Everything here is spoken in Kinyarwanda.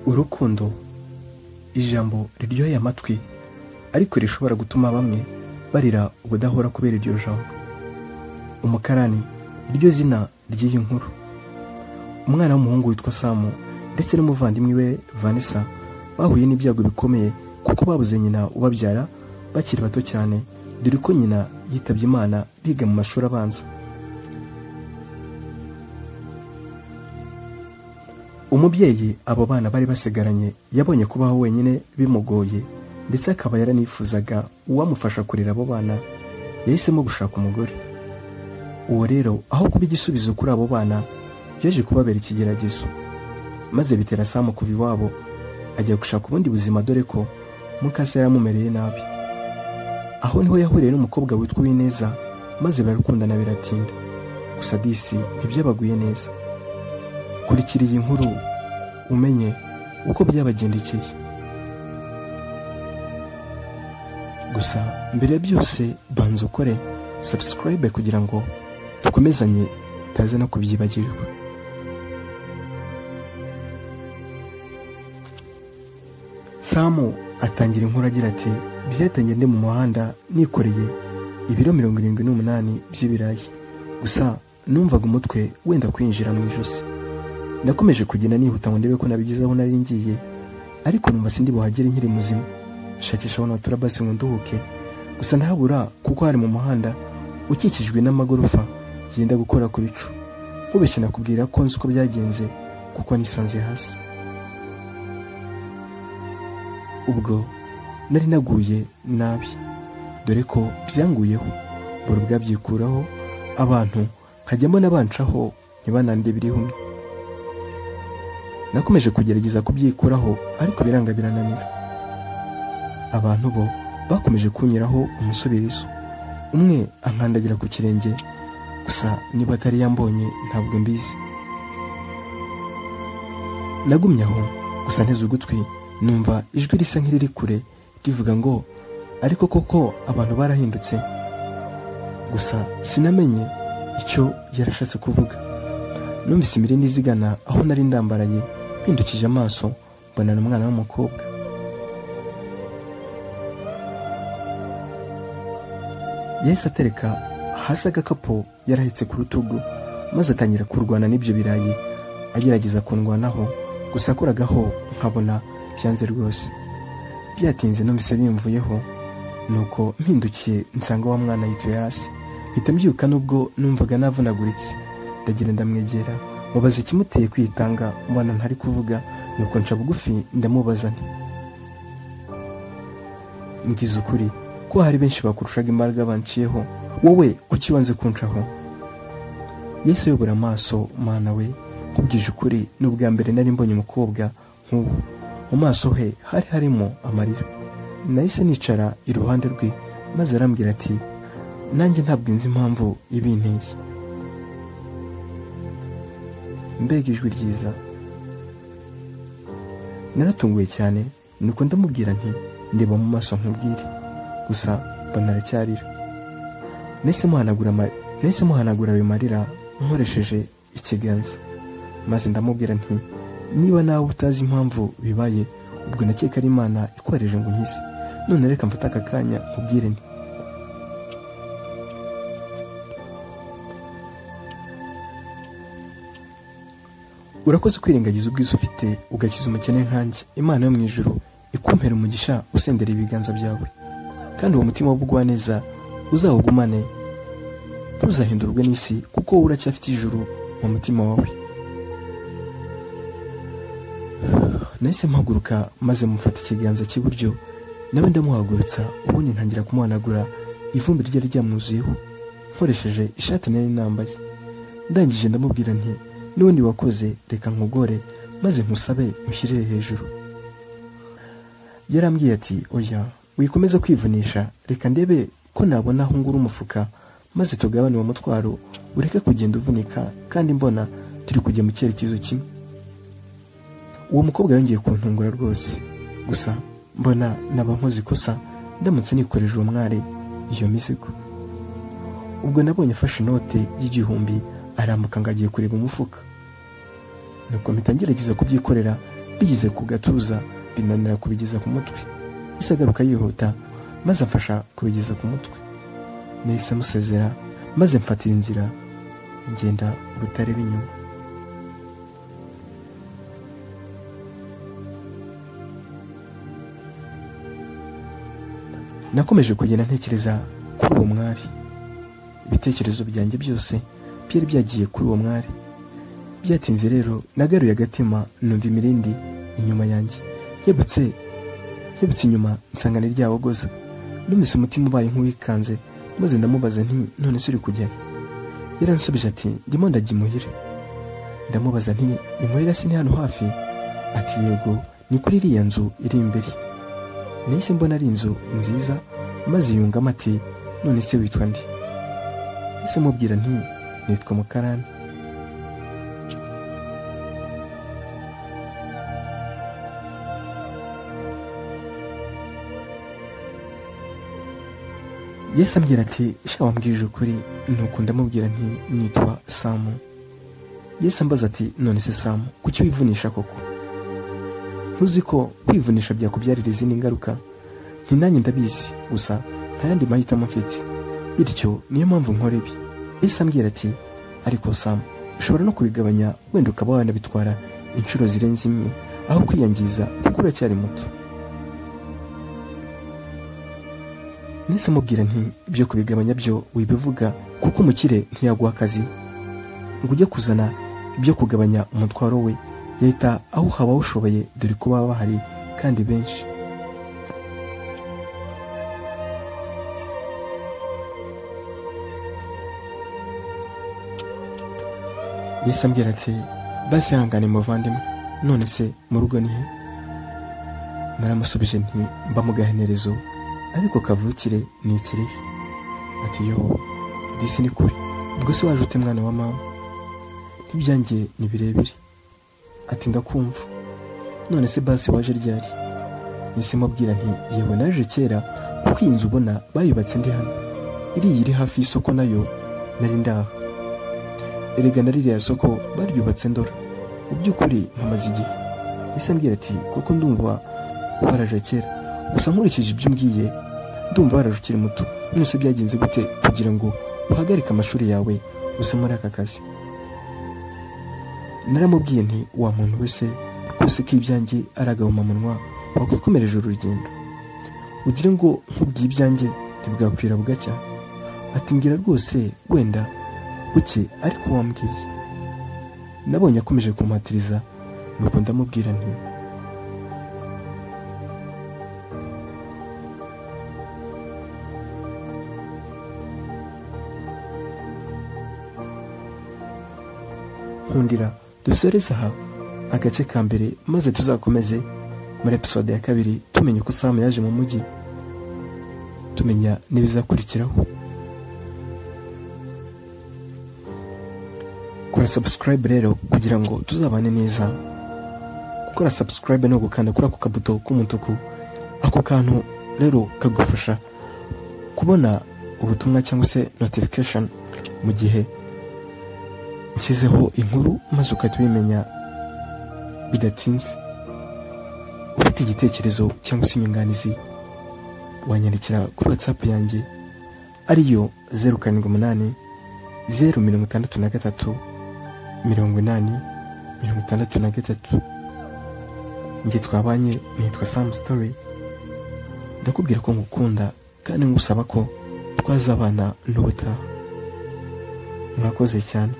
Urukundo, ijambo riryoheye amatwi ariko rishobora gutuma bamwe barira ubudahora kubera iryo jambo. Umukarani iryo zina ry'iyi nkuru. Umwana w'umuhungu witwa Samu ndetse n'umuvandimwe we Vanessa bahuye n'ibyago bikomeye kuko babuze nyina ubabyara bakiri bato cyane, dore ko nyina yitabye Imana biga mu mashuri abanza. Umubyeyi abo bana bari basigaranye yabonye kubaho wenyine bimugoye, ndetse akaba yaranifuzaga uwamufasha kurera abo bana, yahisemo gushaka umugore. Uwo rero aho kuba igisubizo kuri abo bana yaje kubabera ikigeragezo, maze bitera Samu kuva iwabo ajya gushaka ubundi buzima, dore ko mukase yaramumereye nabi. Aho niho yahuriye n'umukobwa witwa Uwineza, maze barakundana biratinda. Gusa disi ntibyabaguye neza. Kurikira iyi nkuru umenye uko byabagendekeye. Gusa mbere ya byose banza ukore subscribe kugira ngo dukomezanye utaza no kubyibagirwa. Samu atangira inkuru agira ati: byatangiye ndi mu muhanda nikoreye ibiro 78 by'ibirayi, gusa numvaga umutwe wenda kwinjira mu ijosi. Nakomeje kugenda nihuta ngo ndebe ko nabigezeho nari ngiye, ariko numva sindi buhagere nkiri muzima. Nshakisha aho natura basi ngo nduhuke, gusa ndahabura kuko hari mu muhanda ukikijwe n'amagorofa yenda gukora ku bicu. Nkubeshye nakubwira ko nzi uko byagenze kuko nisanze hasi. Ubwo nari naguye nabi, dore ko byanguyeho buri bwabyikuraho, abantu nkajyamo n'abancaho ntibanande birihumye. Nakomeje kugerageza kubyikuraho ariko biranga birananira. Abantu bo bakomeje kunyiraho umusubirizo, umwe ankandagira ku kirenge, gusa niba atari yambonye ntabwo mbizi. Nagumye aho gusa nteze ugutwi, numva ijwi risa nk'iriri kure rivuga ngo: ariko koko abantu barahindutse. Gusa sinamenye icyo yarashatse kuvuga. Numvise imirindi izigana aho nari ndambaraye, mpindukije amaso mbona umwana w'umukobwa. Yahise atereka hasi agakapu yarahetse ku rutugu, maze atangira kurwana n'ibyo birayi agerageza kundwanaho, gusa akoragaho nkabona byanze rwose. Byatinze numvise bimvuyeho, nuko mpindukiye nsanga wa mwana yituye hasi. Mpita mbyuka nubwo numvaga navunaguritse. Ndagenda ndamwegera mubaza ikimuteye kwitanga, mbona ntari kuvuga, nuko nca bugufi ndamubaza nti: mbwiza ukuri ko hari benshi bakurushaga imbaraga banciyeho, wowe kuki wanze kuncaho? Yesu yobora amaso, mana we, nkubwije ukuri n'ubwa mbere nari mbonye umukobwa nk'uwo. Mu maso he hari harimo amarira. Nahise nicara iruhande rwe, maze arambwira ati: nanjye ntabwo nzi impamvu ibinteye. Mbega ijwi ryiza! Naratunguye cyane, nuko ndamubwira nti: ndeba mu maso nkubwire. Gusa mbona aracyarira. Nahise muhanagura ayo marira nkoresheje ikiganza, maze ndamubwira nti: niba nawe utazi impamvu bibaye, ubwo nakeka ari Imana ikwareje ngo nkize. None reka mfate aka kanya nkubwire nti: urakoze kwirengagiza ubwiza ufite ugakiza umukene nkanjye. Imana yo mu ijuru ikumpera umugisha usendera ibiganza byawe, kandi uwo mutima w'ubugwaneza uzawugumane, ntuzahindurwe n'isi, kuko wowe uracyafite ijuru mu mutima wawe. Nahise mpaguruka maze mufata ikiganza cy'iburyo, nawe ndamuhagurutsa, ubundi ntangira kumuhanagura ivumbi ryari ryamwuzuyeho nkoresheje ishati nari nambaye. Ndangije ndamubwira nti: n'ubundi wakoze, reka nkugore maze nkusabe mushyirire hejuru. Yarambwiye ati: oya, wikomeza kwivunisha, reka ndebe ko nabona aho ngura umufuka maze tugabane uwo mutwaro, ureke kugenda uvunika kandi mbona turi kujya mu cyerekezo kimwe. Uwo mukobwa yongeye kuntungura rwose, gusa mbona naba nkoze ikosa ndamutse nikoreje uwo mwari iyo mizigo. Ubwo nabonye afashe inote y'1000 arambuka ngo agiye kureba umufuka, nuko mpita ngerageza kubyikorera Bigeze ku gatuza binanira kubigeza ku mutwe. Yahise agaruka yihuta maze amfasha kubigeza ku mutwe. Nahise musezera maze mfata inzira ngenda ubutareba inyuma. Nakomeje kugenda ntekereza kuri uwo mwari. Ibitekerezo byanjye byose byari byagiye kuri uwo mwari. Byatinze rero nagaruye agatima numva imirindi inyuma yanjye. Nkebutse inyuma nsanga ni ryabogoza. Numvise umutima ubaye nk'uwikanze maze ndamubaza nti none se uri kujya? Yaransubije ati ndimo ndajya imuhira. Ndamubaza nti imuhira si ni hano hafi? Ati yego, ni kuri iriya nzu iri imbere. Nahise mbona ari inzu nziza maze yungamo ati none se witwa nde? Nahise mubwira nti nitwa Mukarani. Yesu ambwira ati sha wambwije ukuri. Nuko ndamubwira nti nitwa Samu. Yesu ambaza ati none se Samu, kuki wivunisha koko? Ntuzi ko kwivunisha byakubyarira izindi ngaruka? Nti nanjye ndabizi, gusa nta yandi mahitamo mfite, bityo niyo mpamvu nkora ibi. Yesu ambwira ati ariko Samu, ushobora no kubigabanya wenda ukaba wanabitwara inshuro zirenze imwe aho kwiyangiza kuko uracyari muto. Nahise mubwira nti ibyo kubigabanya byo wibivuga kuko umukire ntiyaguha akazi ngo ujye kuzana ibyo kugabanya umutwaro we, yahita awuha abawushoboye dore ko baba bahari kandi benshi. Yesu ambwira ati basi ihangane muvandimwe, none se mu rugo ni he? Naramusubije nti mba mu gahenerezo ariko kavukire ni Ikirehe. Ati yo disi ni kure, ubwo se waje ute mwana wa mama? Ntibyanjye ni birebire. Ati ndakumva, none se basi waje ryari? Nahise mubwira nti yewe naje kera kuko iyi nzu ubona bayubatse ndi hano, iriya iri hafi y'isoko nayo nari ndaha. Erega na ririya soko baryubatse ndora, mu by'ukuri mpamaze igihe. Yahise ambwira ati kuko ndumva waraje kera, gusa nkurikije ibyo umbwiye ndumva waraje ukiri muto, none se byagenze gute kugira ngo uhagarike amashuri yawe uze muri aka kazi? Naramubwiye nti wa muntu wese rwose ko ibyanjye ari agahomamunwa, wakwikomereje urugendo ugire ngo nkubwiye ibyanjye ntibwakwira bugacya. Ati mbwira rwose wenda buke ariko wambwiye. Nabonye akomeje kumpatiriza nuko ndamubwira nti nkundira dusoreze aha agace ka mbere maze tuzakomeze muri episode ya kabiri tumenya uko Sam yaje mu mujyi, tumenya n'ibizakurikiraho. Kora subscribe rero kugira ngo tuzabane neza. Gukora subscribe no gukanda kuri ako kabuto k'umutuku, ako kantu rero kagufasha kubona ubutumwa cyangwa se notification mu gihe nshyizeho inkuru, maze ukahita ubimenya bidatinze. Ufite igitekerezo cyangwa se inyunganizi wanyandikira kuri WhatsApp yanjye ariyo 078 063 80 63. Njye twabanye nitwa Sam Story, ndakubwira ko ngukunda kandi ngusaba ko twazabana n'ubutaha. Mwakoze cyane.